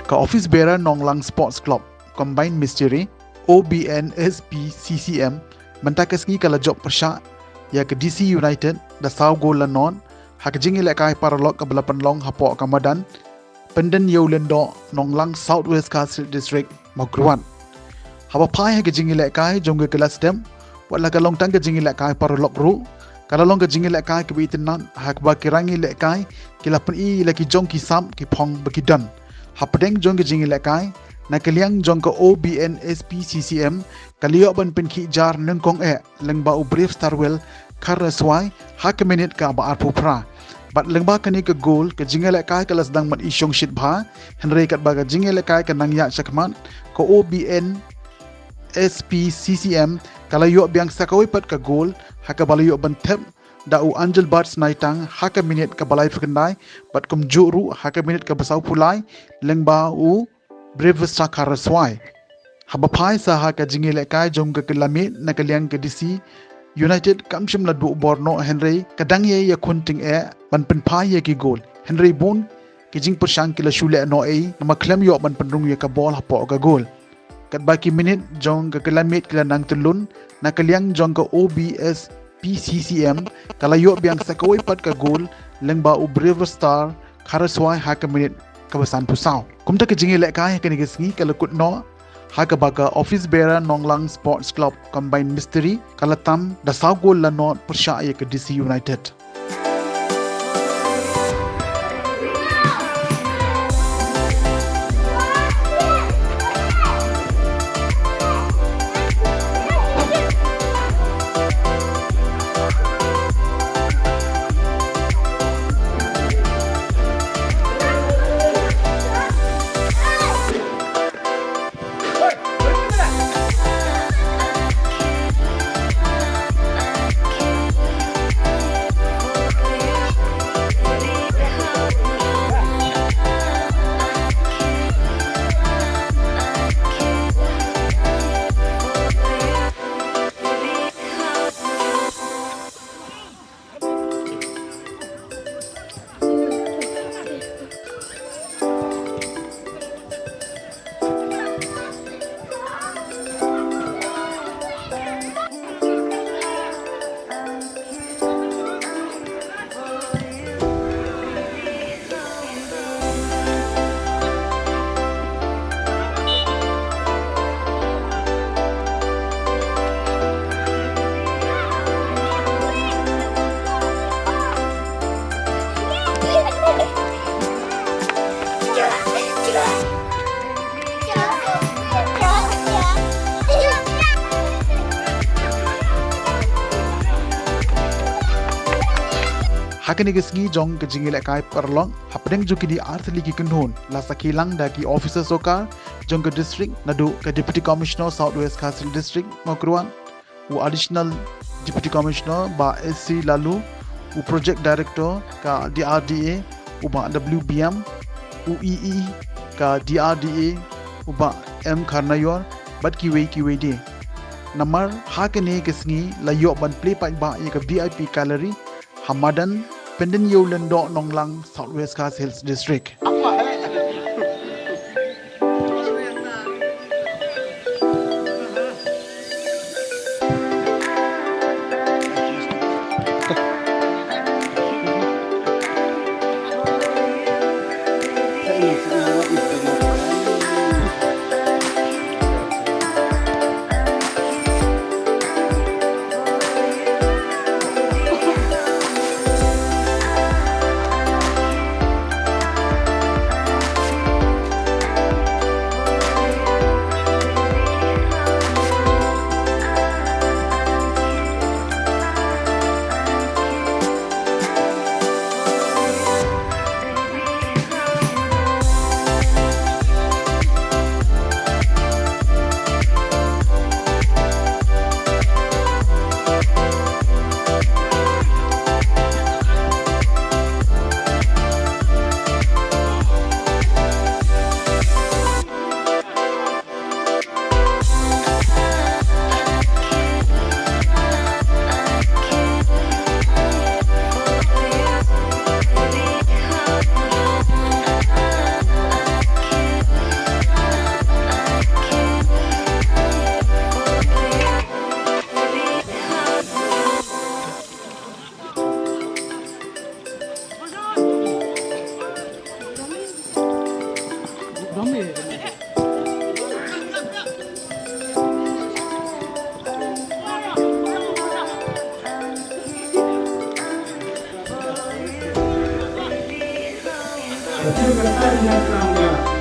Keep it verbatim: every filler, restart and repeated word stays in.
Ka office bearer Nonglang Sports Club Combined Mistiri, O B N S P C C M, mynta ka sngi ka la jop pyrshah ïa ka D C United da saw gol la nod ha ka jingïalehkai paralok kaba la pynlong hapoh ka madan Pyndem Ïewlyndoh, Nonglang, South West Khasi Hills District, Mawkyrwat. Haba phai ha ka jingïalehkai jong ka kylla step, wat la ka long tang ka jingïalehkai paralok ruh, ka la long ka jingïalehkai kaba itynnad ha kaba ki rangïalehkai ki la pyni ïa la ki jong ki sap ki phong ba ki don. Hapdeng jong ka jingïalehkai, na ka liang jong ka O B N S P C C M, ka la ïoh ban pynkhih jar nyngkong eh lyngba u Brave Starwell Kharaswai ha ka minit kaba arphew phra. Bad lyngba kane ka gol, ka jingïalehkai ka la sdang ban i shongshit bha, hynrei katba ka jingïalehkai ka nang ïaid shakhmat, ka O B N S P C C M ka la ïoh biang sa kawei pat ka gol ha kaba la ïoh ban thep da u Angelbert Snaitang ha ka minit kaba laiphew khyndai, bad kumjuh ruh ha ka minit kaba sawphew lai lyngba u Brave Star Kharaswai. Haba phai sa ha ka jingïalehkai jong ka kylla miet na ka liang ka D C United, kam shym la duh bor noh, hynrei ka dang ïai ïakhun tyngeh ban pynphai ïa ki gol, hynrei bun ki jingpyrshang ki la shu leh noh ei, namar khlem ïoh ban pynrung ïa ka bol hapoh ka gol. Katba ki minit jong ka kylla miet ki la nang tyllun, na ka liang jong ka O B S P C C M ka la ïoh biang sa kawei pat ka gol lyngba u Brave Star Kharaswai ha ka minit kaba sanphew saw. Kumta ka jingïalehkai ha kane ka sngi ka la kut noh ha kaba ka office bearer Nonglang Sports Club Combined Mistiri ka la tam da saw gol la nod pyrshah ïa ka D C United. Ha kane ka sngi jong ka jingïalehkai paralok, hapdeng jong kine artylli ki kynhun, la sakhi lang da ki officer sorkar jong ka district, naduh ka Deputy Commissioner South West Khasi Hills District, Mawkyrwat, u Additional Deputy Commissioner Bah S C Laloo, u Project Director ka D R D A u Bah W B M, u E E ka D R D A u Bah M Kharnaior, bad kiwei kiwei de. Namar ha kane ka sngi la ïoh ban plie paidbah ïa ka V I P gallery ha madan Pyndem Ïewlyndoh, Nonglang, South West Khasi Hills District. Ka sari na slam ka.